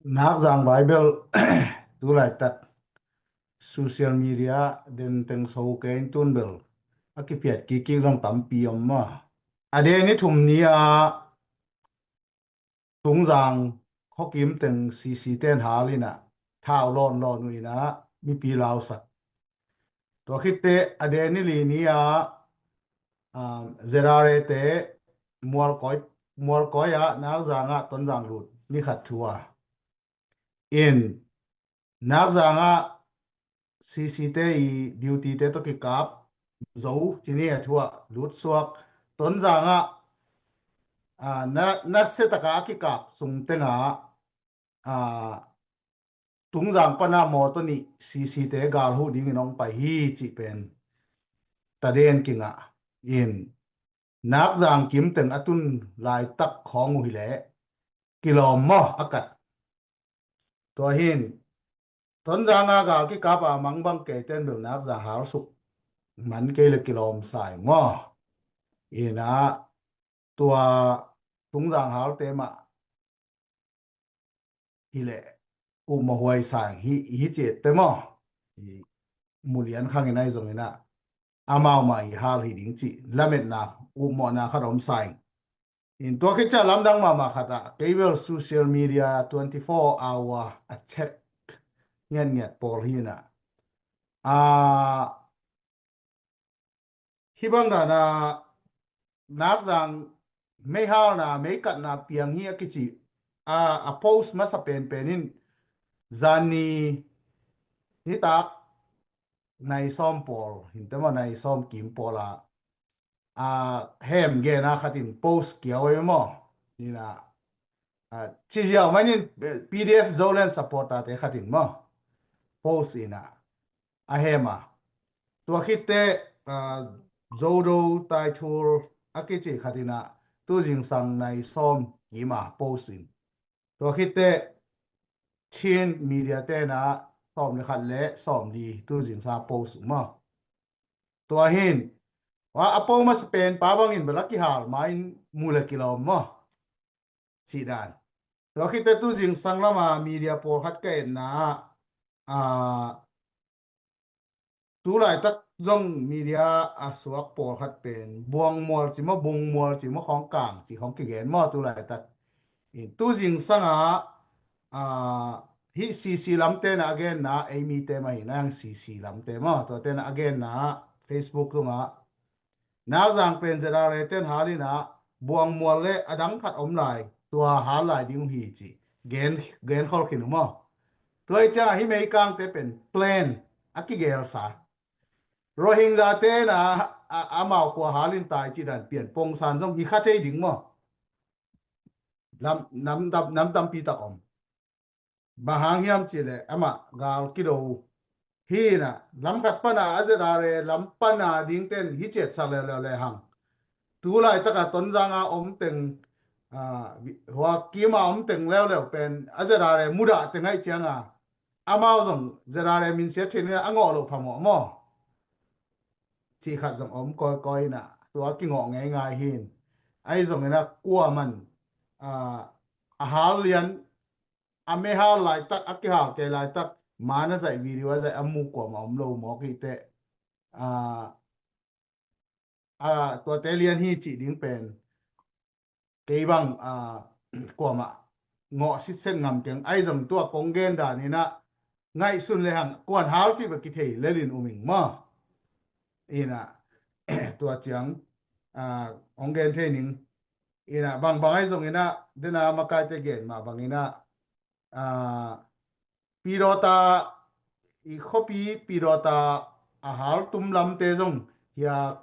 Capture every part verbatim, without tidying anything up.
Nakzang Bible tu laitak social media den teng so kei in tun bel a kipiat kikik zong tampi om maw. A den ni thum ni a Tungzang khuakim teng C C ten hal in a thau lawnlawn uh in a mipi lausak. Tua khitte a den ni li ni a Z R A te Mualkoi, Mualkoi ah Nakzang ah Tonzang lut ni khat thu a in Nakzang ah C C te i duty te tawh kikap zo ci ni a thu ah lut suak. Tonzang ah na, na setaka a kikap sung tengah Tungzang pana mawtaw nih C C te gal huh dingin hong pai hi cih pen taden kingah in Nakzang kim teng a tun laitak khawng uh hileh kilawm maw a kat. Tua hin Tonzang a gal kikap a mangbang kei ten bel Nakzang hal suk man kei le kilawm sai maw. Ina tua Tungzang halte mah hileh upmawh huai sang hi, hi ciette maw. I mulian khangin ahi zongin a amau mah i hal hi ding cih lametna upmawhna khat om sang. In tua khit ciah lamdang mahmah khat ah kei bel social media twenty four hour a check ngiatngiat pawl hi in a a hih bang dan a Nakzang meihalna meikatna piang hi a kici a, a post masa penpen in zani nitak nai sawm pawl hinte maw, nai sawm kim pawl a a hem gen a khat in post kiau ei maw. Ina a ci ziau man in P D F Zoland supporter te khat in maw post ina a hem a. Tua khitte Zodo Taithul a kici khat ina tu zingsang nai sawm kim a post in. Tua khitte Chin media tena sawm le khat le sawm li tu zingsang post uh maw. Tua hin a post masa pen pa bangin bel a kihal ma in mu le kilawm maw. Cih dan. Tua khitte tu zingsang lama media pawlkhat ka etna ah tu laitak zong media a suak pawlkhat pen Buangmual ci maw, Bungmual ci maw, khawng kang ci khawng kigen maw tu laitak. In tu zingsang a hih C C lamte na a genna ei mite mah hi na, hang C C lamte maw, tuate na a genna Facebook tungah Nakzang pen Z R A ten hal in a Buangmual le a dang khat om lai, tua hal lai ding uh hi ci gen, gen khol khin uh maw. Tua hi ciangah hih meikangte pen plan a kigelsa. Rohingya te na amau khua hal in tai cih dan pian pongsan zong hi kha thei ding maw. Lam, nam, nam, nam tampi tak om. Bang hang hiam cih leh amah gal kido hi in a, lam khat pana a Z R A lam pana ding ten hi ciatsak leuleu le hang. Tu laitak a Tonzang a om teng, hua kim a om teng leuleu pen a Z R A mudah teng aih cianga amau zong Z R A min siat theih in a ngawh loh phamawh maw. Cih khat zong om kawikawi in a, tua kingawh ngeingai hi in. Ahi zongin a kuaman a hal lian a meihal laitak, a kihal kei laitak, ma na zaih, video a zaih a mu kuamah om lo mawk hi teh. A, a, tuate lian hi cih ding pen kei bang a kuamah ngawh sitset ngam keng. Ahi zong tua kong gen dan in a ngaihsun le hang kuan hal cih bek kithei lelin um ing maw. In a tua ciang a hong gen thei ning. In a bangbang ahi zongin a dena makaite gen mah bangin a Pidawta, i khuapi Pidawta a hal tum lamte zong hia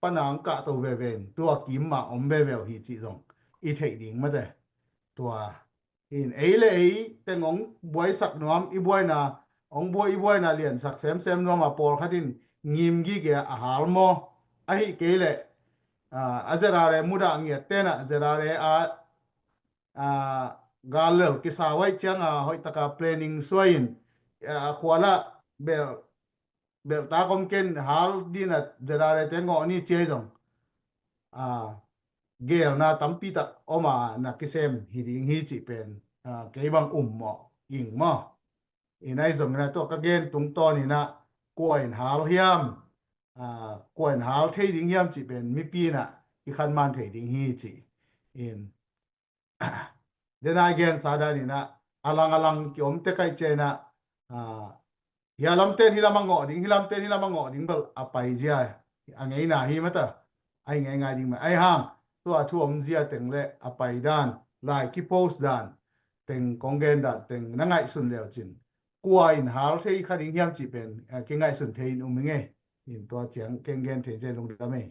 pana ang kahto veve in tua kim mah om veve uh hi cih zong i theih ding mate. Tua in ei le ei teng hong buaisak nuam, i buaina hong buai, i buaina liansak semsem nuam a pawlkhat in ngim gige a hal maw. Ahi kei leh a Z R A mudah ngiat tenah Z R A a gal lel kisa uh aih cianga hoihtaka planning suai in a khualah bel, beltak om ken hal dina Z R A te ngawh ni ci ahi zong a gelna tampi tak om a na kisem hi ding hi cih pen a kei bang um mawh ing maw. In ahi zongin ah tua ka gen tungtawn in ah kua in hal hiam, ah, kua in hal thei ding hiam cih pen mipi in ah i khanman thei ding hi ci. In, den a i gensa dan in ah a lang a lang kiom tek ahih ciangin ah, ah, hih lamten hih lam a ngawh ding, hih lamten hih lam a ngawh ding bel a paizia a ngeina hi mah ta, a hi ngeingai ding mah. Ahi hang tua thu omzia teng le a pai dan, lai kipost dan teng, kong gen dan teng na ngaihsun le uh cin kua in hal thei kha ding hiam cih pen, eh, kingaihsun thei in um ing ei. In tua ciang kong gen thei ciang lungdam ei.